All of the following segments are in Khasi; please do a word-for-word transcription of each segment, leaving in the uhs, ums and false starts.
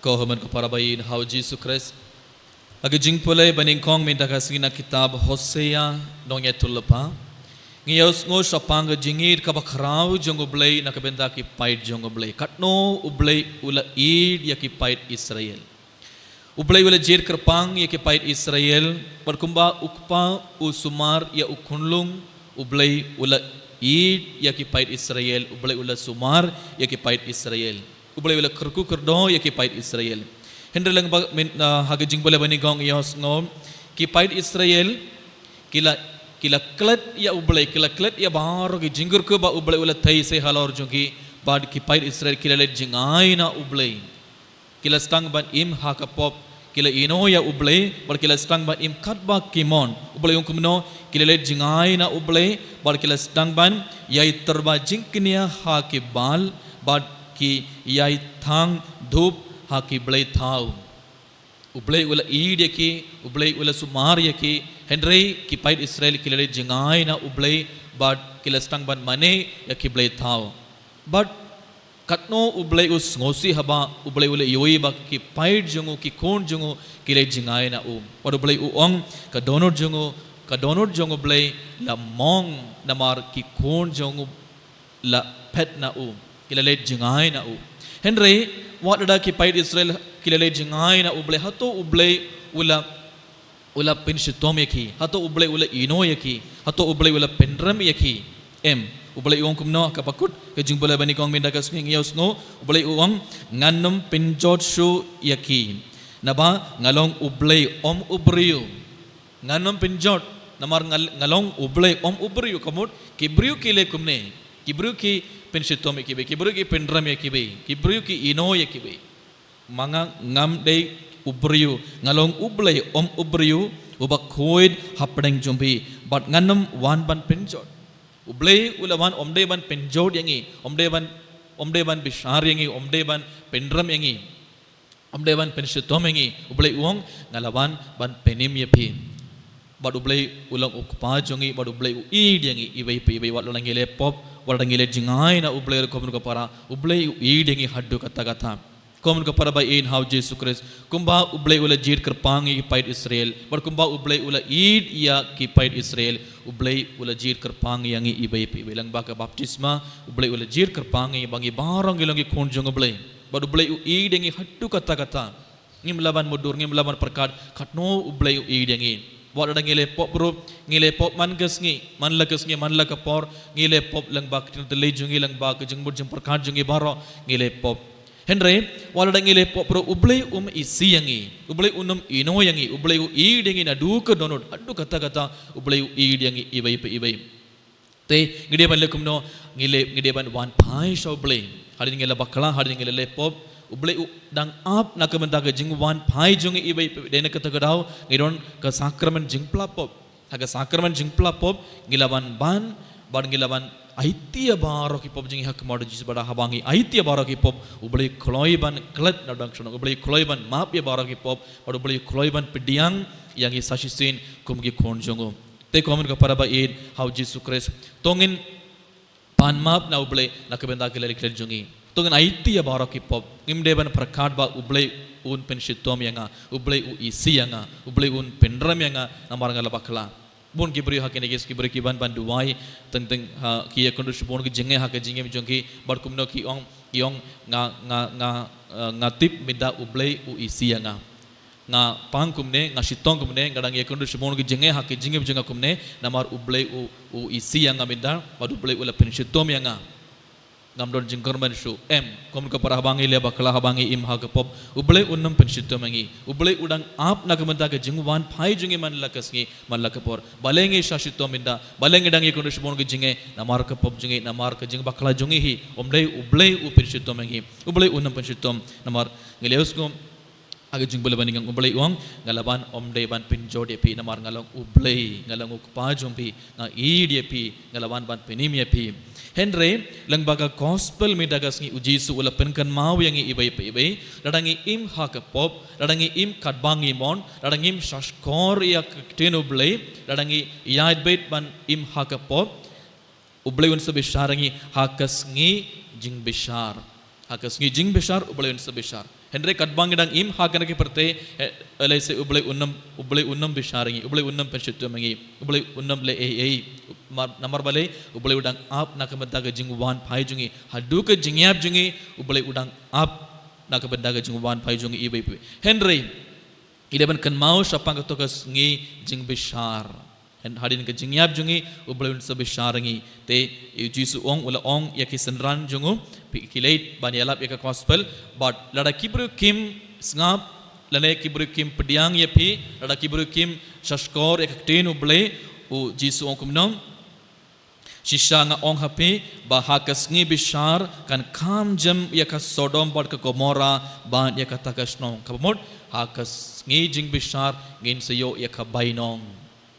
Ko hynmen ko para ba ïeit ha u Jisu Khrist. Ha ka jingpule ba nyngkong mynta ka sngi na kitab Hosea, nongïathuhlypa, ngi ïohsngew shaphang ka jingïeit kaba khraw jong U Blei na ka bynta ki paid jong U Blei. Katno U Blei u la ïeit ïa ki paid Israel. U Blei u la jied kyrpang ïa ki paid Israel, bad kumba u kpa u sumar ïa u khunlung, U Blei u la ïeit ïa ki paid Israel, U Blei u la sumar ïa ki paid Israel. U Blei u la kyrkhu kyrdoh ïa ki paid Israel. Hynrei lyngba myn, ah, ha ka jingpule ba nyngkong ïohsngew, ki paid Israel ki la, ki la klet ïa U Blei, ki la klet ïa baroh ki jingkyrkhu ba U Blei u la theh sei halor jong ki, bad ki paid Israel ki la leit jngai na U Blei. Ki la sdang ban im ha ka pop, ki la ïehnoh ïa U Blei, bad ki la sdang ban im katba ki mon. U Blei u ong kumno, ki la leit jngai na U Blei, bad ki la sdang ban ïai tyrba jingkñia ha ki Baal, bad ki ïai thang dhup ha ki blei thaw. U Blei u la ïeit ïa ki, U Blei u la sumar ïa ki, hynrei ki paid Israel ki la leit jngai na U Blei, bad ki la sdang ban mane ïa ki blei thaw. Bad katno U Blei u sngewsih haba U Blei u la ïohi ba ki paid jong u, ki khun jong u ki leit jngai na u. Bad U Blei u ong, ka dohnud jong u, ka dohnud jong U Blei la mong namar ki khun jong u la phet na u, ki la leit jngai na u. Hynrei wat lada ki paid Israel ki la leit jngai na U Blei, hato U Blei u la u la pynshitom ïa ki, hato U Blei u la ïehnoh ïa ki, hato U Blei u la pynrem ïa ki? Em, U Blei u ong kumno ha kaba kut ka jingpule ba nyngkong mynta ka sngi ngi ïohsngew, U Blei u ong, ngan ym pynjot shuh ïa ki. Naba nga long U Blei, ym u briew. Ngan ym pynjot, namar nga, nga long U Blei, ym u briew, ka mut ki briew ki leh kumne, ki briew ki pynshitom ïa ki bei, ki briew ki pynrem ïa ki bei, ki briew ki ïehnoh ïa ki bei. Ma nga ngam dei u briew, nga long U Blei, ym u briew, uba khuid hapdeng jong phi, bad ngan ym wan ban pynjot. U Blei u la wan ym dei ban pynjot ïa ngi, ym dei ban, ym dei ban bishar ïa ngi, ym dei ban pynrem ïa ngi, ym dei ban pynshitom ïa ngi. U Blei u ong, nga la wan ban pynim ïa phi. Bad U Blei u long u kpa jong ngi, bad U Blei u ïeit ïa ngi iwei pa iwei, wat lada ngi leh pop, wat lada ngi leit jngai na U Blei, ko hynmen ko para, U Blei u ïeit ïa ngi haduh katta katta. Ko hynmen ko para ba ïeit ha u Jisu Khrist, kumba U Blei u la jied kyrpang ïa ki paid Israel, bad kumba U Blei u la ïeit ïa ki paid Israel, U Blei u la jied kyrpang ïa ngi iwei pa iwei. Lyngba ka baptisma, U Blei u la jied kyrpang ïa ngi ba ngi baroh ngi long ki khun jong U Blei. Bad U Blei u ïeit ïa ngi haduh katta katta. Ngim lah ban mutdur, ngim lah ban pyrkhat katno U Blei u ïeit ïa ngi. Wat lada ngi leh pop ruh, ngi leh pop man ka sngi, man la ka sngi, man la ka por, ngi leh pop lyngba ka ktien tylli jong ngi, lyngba ka jingmut jingpyrkhat jong ngi baroh, ngi leh pop. Hynrei wat lada ngi leh pop ruh, U Blei um isih ïa ngi, U Blei un ym ïehnoh ïa ngi, U Blei u ïeit ïa ngi naduh ka dohnud haduh katta katta, U Blei u ïeit ïa ngi iwei pa iwei. Te ngi dei ban leh kumno? Ngi leh, ngi dei ban wan phai sha U Blei. Hadien ngi la bakla, hadien ngi la leh pop, U Blei u dang ap na ka bynta ka jingwan phai jong ngi iwei pa iwei. Dei na kata ka daw ngi don ka sakramen jingpla pop. Ha ka sakramen jingpla pop ngi la ban ban, ban ngi la ban aiti ïa baroh ki pop jong ngi ha khmat u Jisu, bad haba ngi aiti ïa baroh ki pop, U Blei u kloi ban klet na u dang shnong, U Blei u kloi ban map ïa baroh ki pop, bad U Blei u kloi ban pdiang ïa ngi sa shisien kum ki khun jong u. Te ko hynmen ko para ba ïeit ha u Jisu Khrist, to ngin pan map na U Blei na ka bynta ki lad ki klet jong ngi. To ngin aiti ïa baroh ki pop. Ngim dei ban pyrkhat ba U Blei un pynshitom ïa nga, U Blei u isih ïa nga, U Blei un pynrem ïa nga namar nga la bakla. Bun ki briew ha kine ki sngi ki briew ki wan ban duwai, teng teng ha ki ïakynduh shibun ki jingeh ha ka jingim jong ki, bad kumno ki ong, ki ong, nga, nga, nga, eh, nga tip mynta U Blei u isih ïa nga. Nga pang kumne, nga shitom kumne, nga dang ïakynduh shibun ki jingeh ha ka jingim jong nga kumne, namar U Blei u, u isih ïa nga mynta, bad U Blei u la pynshitom ïa nga. Ngam don jingkyrmen shuh. Em, ko hynmen ko para, haba ngi leh bakla, haba ngi im ha ka pop, U Blei un ym pynshitom ïa ngi. U Blei u dang ap na ka bynta ka jingwan phai jong ngi man la ka sngi, man la ka por. Balei ngi shah shitom mynta, balei ngi dang ïakynduh shibun ki jingeh, namar ka pop jong ngi, namar ka jingbakla jong ngi hi. Ym dei U Blei u pynshitom ïa ngi. U Blei un ym pynshitom, namar ngi la ïohsngew ha ka jingpule ba nyngkong, U Blei u ong, nga la wan ym dei ban pynjot ïa phi namar nga long U Blei, nga long u Kpa jong phi, nga ïeit ïa phi, nga la wan ban pynim ïa phi. Hynrei lyngba ka gospel mynta ka sngi, U Jisu u la pynkynmaw ïa ngi iwei pa iwei, lada ngi im ha ka pop, lada ngi im katba ngi mon, lada ngim shahshkor ïa ka ktien U Blei, lada ngi ïaid beit ban im ha ka pop, U Blei un sa bishar ïa ngi ha ka sngi jingbishar. Ha ka sngi jingbishar U Blei un sa bishar. Hynrei katba ngi dang im ha kane ka pyrthei, eh, lehse U Blei un ym, U Blei un ym bishar ïa ngi, U Blei un ym pynshitom ïa ngi, U Blei un ym leh ei ei. Namar balei? U Blei u dang ap na ka bynta ka jingwan phai jong ngi. Haduh ka jingïap jong ngi, U Blei u dang ap na ka bynta ka jingwan phai jong ngi iwei pa iwei. Hynrei ngi dei ban kynmaw shaphang kato ka sngi jingbishar. Hadien ka jingïap jong ngi, U Blei un sa bishar ïa ngi. Te U Jisu u ong, u la ong ïa ki synran jong u, phi, ki leit ban ïalap ïa ka gospel. Bad lada ki briew kim sngap, lane ki briew kim pdiang ïa phi, lada ki briew kim sngap ïa ka ktien U Blei, U Jisu u ong kumno? Shisha nga ong ha phi ba ha ka sngi bishar kan kham jem ïa ka Sodom bad ka Gomora bad ïa kata ka shnong. Kaba mut, ha ka sngi jingbishar ngin sa ïoh ïa ka bainong.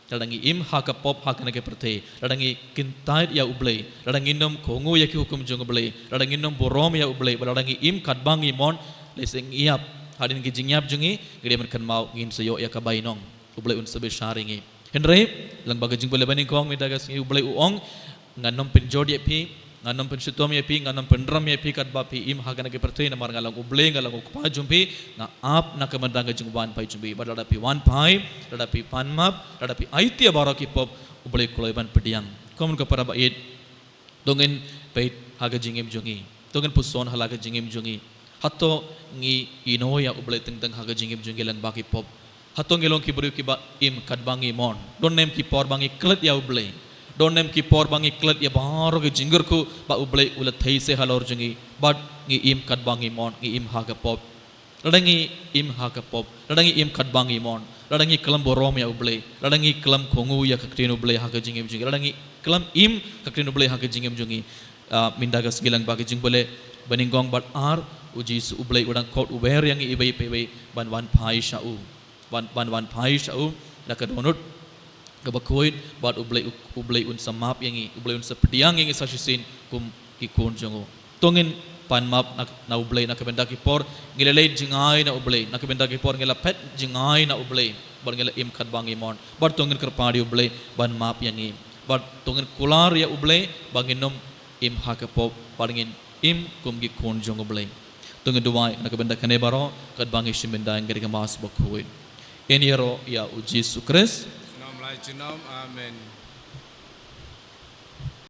Lada ngi im ha ka pop ha kane ka pyrthei, lada ngi kyntait ïa U Blei, lada ngin ym kohnguh ïa ki hukum jong U Blei, lada ngin ym burom ïa U Blei, bad lada ngi im katba ngi mon, lehse ngi ïap, hadien ka jingïap jong ngi, ngi dei ban kynmaw ngin sa ïoh ïa ka bainong. U Blei un sa bishar ïa ngi. Hynrei lyngba ka jingbishar ba nyngkong mynta ka sngi U Blei u ong, ngan ym pynjot ïa phi, ngan ym pynshitom ïa phi, ngan ym pynrem ïa phi katba phi im ha kane ka pyrthei, namar nga long U Blei, nga long U Kpa jong phi. Nga ap na ka bynta ka jingwan phai jong phi. Bad lada phi wan phai, lada phi pan map, lada phi aiti ïa baroh ki pop, U Blei u kloi ban pdiang. Kumno ka para ba ïeit, to ngin peit ha ka jingim jong ngi, to ngin puson ha la ka jingim jong ngi. Hato ngi ïehnoh ïa U Blei teng teng ha ka jingim jong ngi lyngba ki pop? Hato ngi long ki briew kiba im katba ngi mon? Don ne em ki por ba ngi klet ïa U Blei? Don ne em ki por ba ngi klet ïa baroh ki jingkyrkhu ba U Blei u la thei seh halor jong ngi, bad ngi im katba ngi mon, ngi im ha ka pop? Lada ngi im ha ka pop, lada ngi im katba ngi mon, lada ngi khlem burom ïa U Blei, lada ngi khlem kohnguh ïa ka ktien U Blei ha ka jingim jong ngi, lada ngi khlem im ka ktien U Blei ha ka jingim jong ngi, ah, mynta ka sngi lyngba ka jingbishar ba nyngkong bad ar, U Jisu U Blei u dang khot u wer ïa ngi iwei pa iwei ban wan phai sha u. Ban, ban wan phai sha u da ka dohnud kaba khuid, bad U Blei, U Blei un sa map ïa ngi, U Blei un sa pdiang ïa ngi sa shisien kum ki khun jong u. To ngin pan map na, na U Blei na ka bynta ki por ngi la leit jngai na U Blei, na ka bynta ki por ngi la phet jngai na U Blei, bad ngi la im katba ngi mon. Bad to ngin kyrpad ïa U Blei ban map ïa ngi. Bad to ngin kular ïa U Blei ba ngin ym im ha ka pop, bad ngin im kum ki khun jong U Blei. To ngin duwai na ka bynta kane baroh katba ngi shim bynta ïa ka Mass bakhuid. Ngin ïaroh ïa U Jisu Khrist. Junom la junom. Amen.